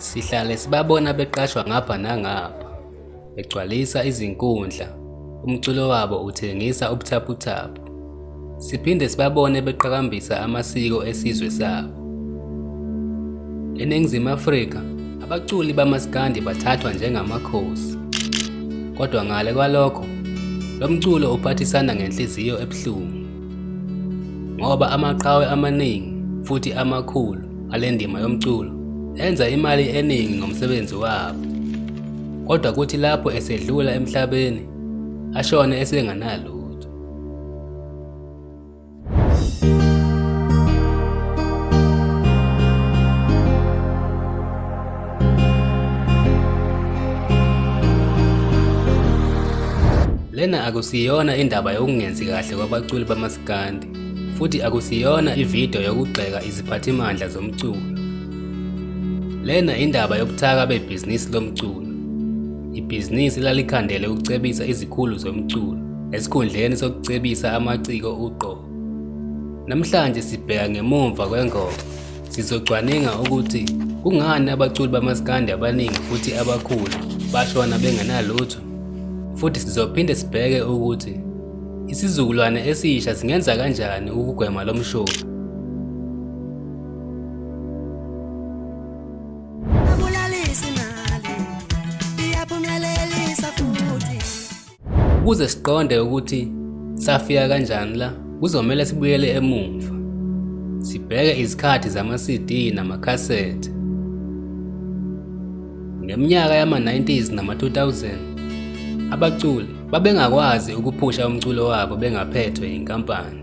Sihlale sibabona beqashwa ngapha nangapha, begcwalisa izinkundla, umculo wabo uthengisa ubuthaphuthaphu. Siphinde sibabone beqhakambisa amasiko esizwe sabo. ENingizimu Afrika, abaculi bamaskandi bathathwa njengamakhosi. Kodwa ngale kwalokho, lo mculo uphathisana ngenhliziyo ebuhlungu. Ngoba amaqhawe amaningi futhi amakhulu ale ndima yomculo enza imali eningi ngomsebenzi wabo. Kodwa kuthi lapho esedlula emhlabeni, ashone esenganalutho. Lena akusiyona indaba yokungenzi kahle kwabaculi bamaskandi futhi akusiyona ividiyo yokugxeka iziphathimandla zomculo. Lena indaba yobuthaka bebhizinisi lomculo. Ibhizinisi lalikhandele ukucebisa izikhulu zomculo esikhundleni sokucebisa amaciko uqobo. Namhlanje sibheka ngemumva kwengoma. Sizocwaninga ukuthi kungani abaculi bamaskandi abaningi futhi abakhulu bashona bengenalutho. Futhi sizophinde sibheke ukuthi isizukulwane esisha singenza kanjani ukugwema lo mshophi. Ukuze siqonde ukuthi safika kanjani la, kuzomele sibuyele emumva. Sibheke izikhathi zama-CD namakhasethi. Ngeminyaka yama-90s nama-2000, abaculi babengakwazi ukuphusha umculo wabo bengaphethwe yinkampani.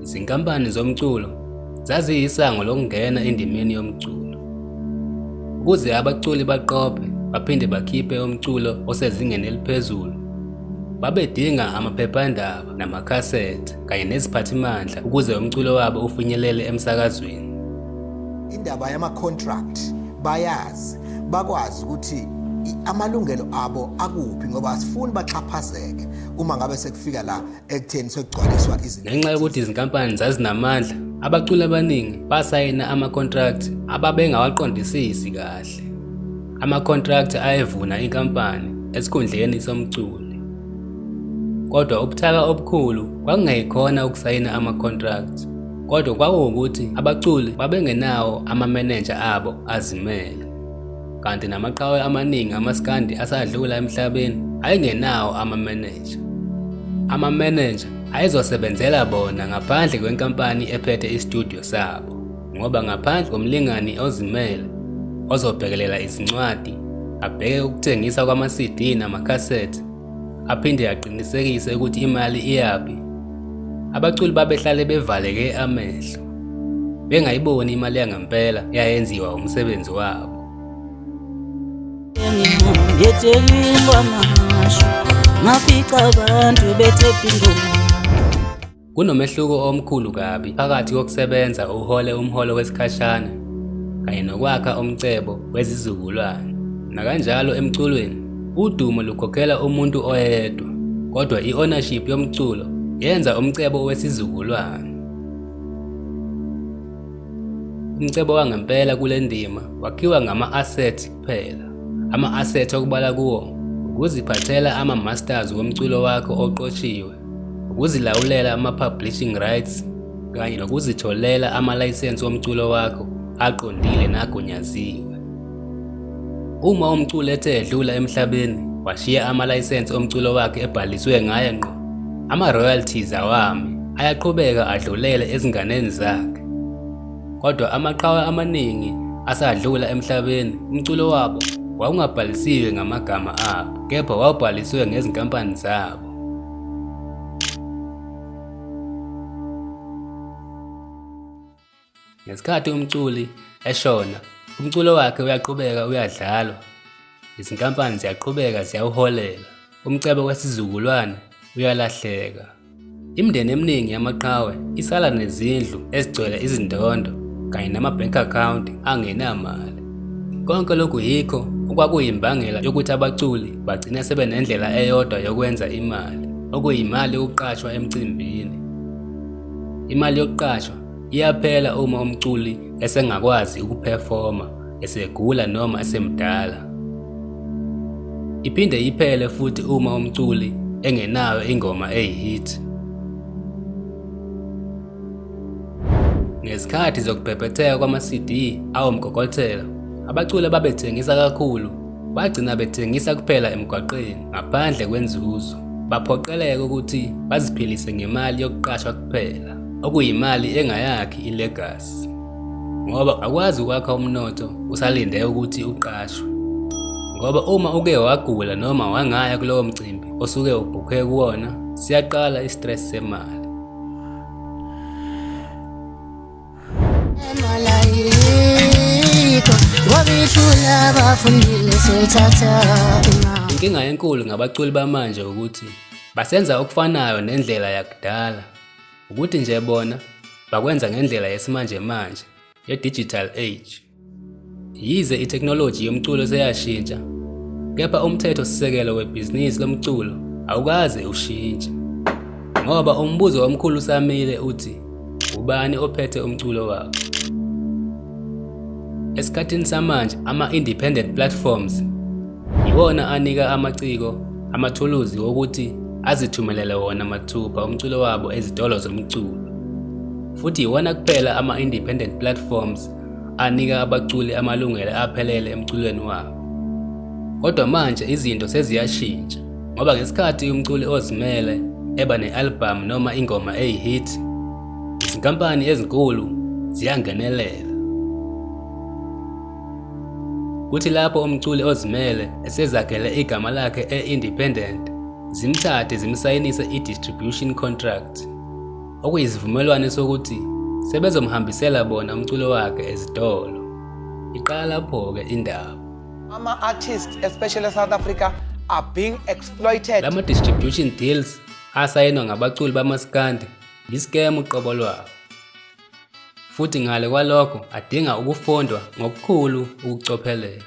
Izinkampani zomculo zaziyisango lokungena endimeni yomculo. Ukuze abaculi baqophe baphinde bakhiphe umculo osezingeni eliphezulu, babedinga amaphephandaba namakhasethi kanye neziphathimandla ukuze umculo wabo ufinyelele emsakazweni. Indaba yama-contract bayazi, bakwazi ukuthi amalungelo abo akuphi ngoba asifuni baxhaphazeke uma ngabe sekufika la ekutheni sekugcwaliswa izinto. Ngenxa yokuthi izinkampani zazinamandla, abaculi abaningi basayina ama-contract ababengawaqondisisi kahle. Ama-contract ayevuna inkampani esikhundleni somculi. Kodwa ubuthaka obukhulu kwakungeyikhona ukusayina ama-contract, kodwa kwakuwukuthi abaculi babengenawo amamenenja abo azimele. Kanti namaqhawe amaningi amaskandi asadlula emhlabeni ayengenawo amamenenja. Amamenenja ayezosebenzela bona ngaphandle kwenkampani ephethe istudio sabo, ngoba ngaphandle komlingani ozimele ozobhekelela izincwadi, abheke ukuthengisa kwama-CD namakhasethi, aphinde aqinisekise ukuthi imali iyaphi. Abaculi babehlale bevaleke amehlo, bengayiboni imali yangempela eyayenziwa umsebenzi wabo. Kunomehluko omkhulu kabi phakathi kokusebenza uhole umholo wesikhashana kanye nokwakha umcebo wezizukulwane. Nakanjalo emculweni, udumo lukhokhela umuntu oyedwa, kodwa i-ownership yomculo yenza umcebo wesizukulwane. Umcebo wangempela kule ndima wakhiwa ngama-asset kuphela. Ama-asset okubala kuwo ukuziphathela ama-masters womculo wakho oqoshiwe, ukuzilawulela ama-publishing rights kanye nokuzitholela amalayisensi omculo wakho aqondile nagunyaziwe. Uma umculi ethe edlula emhlabeni washiya amalayisensi omculo wakhe ebhaliswe ngaye ngqo, ama-royalties awami ayaqhubeka adlulele ezinganeni zakhe. Kodwa amaqhawe amaningi asadlula emhlabeni umculo wabo wawungabhalisiwe ngamagama abo, kepha wawubhalisiwe ngezinkampani zabo. Ngesikhathi umculi eshona, umculo wakhe uyaqhubeka uyadlalwa, izinkampani ziyaqhubeka ziyawuholela, umcebo wesizukulwane uyalahleka. Imindeni eminingi yamaqhawe isala nezindlu ezigcwele izindondo kanye nama-bank account angenamali. Konke lokhu yikho okwakuyimbangela yokuthi abaculi bagcine sebenendlela eyodwa yokwenza imali, okuyimali yokuqashwa emcimbini. Imali yokuqashwa iyaphela uma umculi esengakwazi ukuphefoma esegula noma esemdala. Iphinde iphele futhi uma umculi engenayo ingoma eyi-hit. Ngezikhathi zokubhebhetheka kwama-CD awumgogothelo, abaculi ababethengisa kakhulu bagcina bethengisa kuphela emgwaqeni ngaphandle kwenzuzo. Baphoqeleka ukuthi baziphilise ngemali yokuqashwa kuphela, okuyimali engayakhi ilegacy. Ngoba akwazi ukwakha umnotho usalinde ukuthi uqashwe. Ngoba uma uke wagula noma wangaya kulowo mcimbi osuke ubhukhe kuwona, siyaqala i-stress semali. Inkinga enkulu ngabaculi bamanje ukuthi basenza okufanayo nendlela yakudala, ukuthi nje bona bakwenza ngendlela yesimanjemanje ye-digital age. Yize itheknoloji yomculo seyashintsha, kepha umthetho-sisekelo webhizinisi lomculo awukaze ushintshe. Ngoba umbuzo omkhulu usamile uthi, ubani ophethe umculo wakho? Esikhathini samanje ama-independent platforms iwona anika amaciko amathuluzi wokuthi azithumelele wona mathupha umculo wabo ezitolo zomculo. Futhi iwona kuphela ama-independent platforms anika abaculi amalungelo aphelele emculweni wabo. Kodwa manje izinto seziyashintsha ngoba ngesikhathi umculi ozimele eba ne-albhamu noma ingoma eyi-hit, izinkampani ezinkulu ziyangenelela. Kuthi lapho umculi ozimele esezakhele igama lakhe e-independent, zimthathe zimsayinise i-distribution contract. Okuyisivumelwano sokuthi sebezomhambisela bona umculo wakhe ezitolo. Iqala lapho-ke indaba. Ama-artists, especially South Africa, are being exploited. Lama distribution deals asayinwa ngabaculi bamaskandi yiscam uqobo lwabo. Futhi ngale kwalokho adinga ukufundwa ngokukhulu ukucophelela.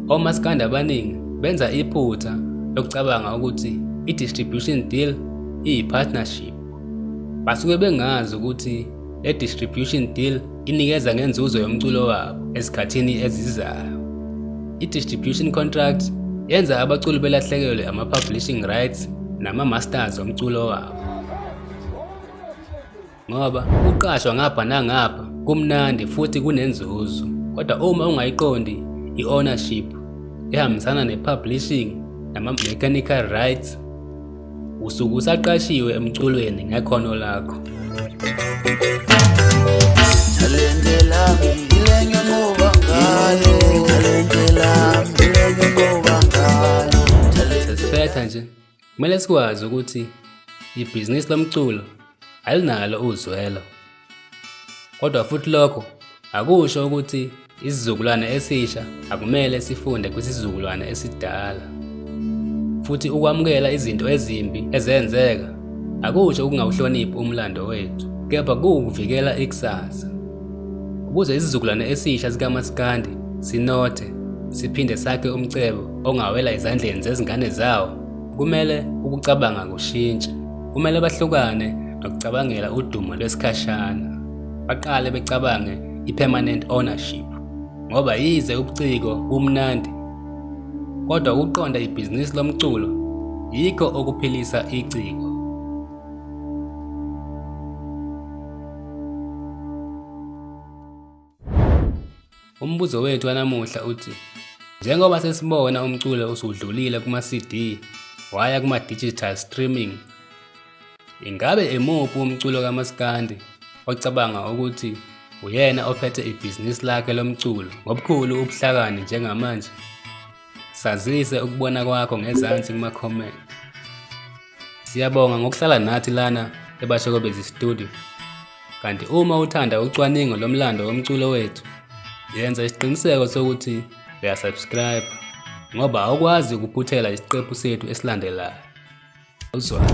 Omaskandi abaningi benza iphutha lokucabanga ukuthi i-distribution deal iyi-partnership. Basuke bengazi ukuthi le distribution deal inikeza ngenzuzo yomculo wabo ezikhathini ezizayo. I-distribution contract yenza abaculi belahlekelwe ama-publishing rights nama-masters omculo wabo. Ngoba ukuqashwa ngapha nangapha kumnandi futhi kunenzuzo, kodwa uma ungayiqondi i-ownership ehambisana ne-publishing nama-mechanical rights, usuke usaqashiwe emculweni ngekhono lakho. Talente lami ngilenginqoba ngalo, talente lami ngilenginqoba ngalo. Sesiphetha nje, kumele sikwazi ukuthi ibhizinisi lomculo alinalo uzwelo. Kodwa futhi lokho akusho ukuthi isizukulwane esisha akumele sifunde kwisizukulwane esidala. Futhi ukwamukela izinto ezimbi ezenzeka akusho ukungawuhloniphi umlando wethu, kepha kuwukuvikela ikusasa. Ukuze isizukulwane esisha sikamaskandi sinothe, siphinde sakhe umcebo ongawela ezandleni zezingane zawo, kumele ukucabanga kushintshe. Kumele bahlukane nokucabangela udumo lwesikhashana, baqale becabange i-permanent ownership. Ngoba yize ubuciko bumnandi, kodwa ukuqonda ibhizinisi lomculo yikho okuphilisa iciko. Umbuzo wethu wanamuhla uthi, njengoba sesibona umculo usudlulile kuma-CD waya kuma-digital streaming, ingabe imuphi umculo kamaskandi ocabanga ukuthi uyena ophethe ibhizinisi lakhe lomculo ngobukhulu ubuhlakani njengamanje? Sazise ukubona kwakho ngezansi kuma-comment. Siyabonga ngokuhlala nathi lana eBashokobezi Studio. Kanti uma uthanda ucwaningo lomlando womculo wethu, yenza isiqiniseko sokuthi uyasubscribe ngoba awukwazi ukuphuthela isiqephu sethu esilandelayo. Uzwane.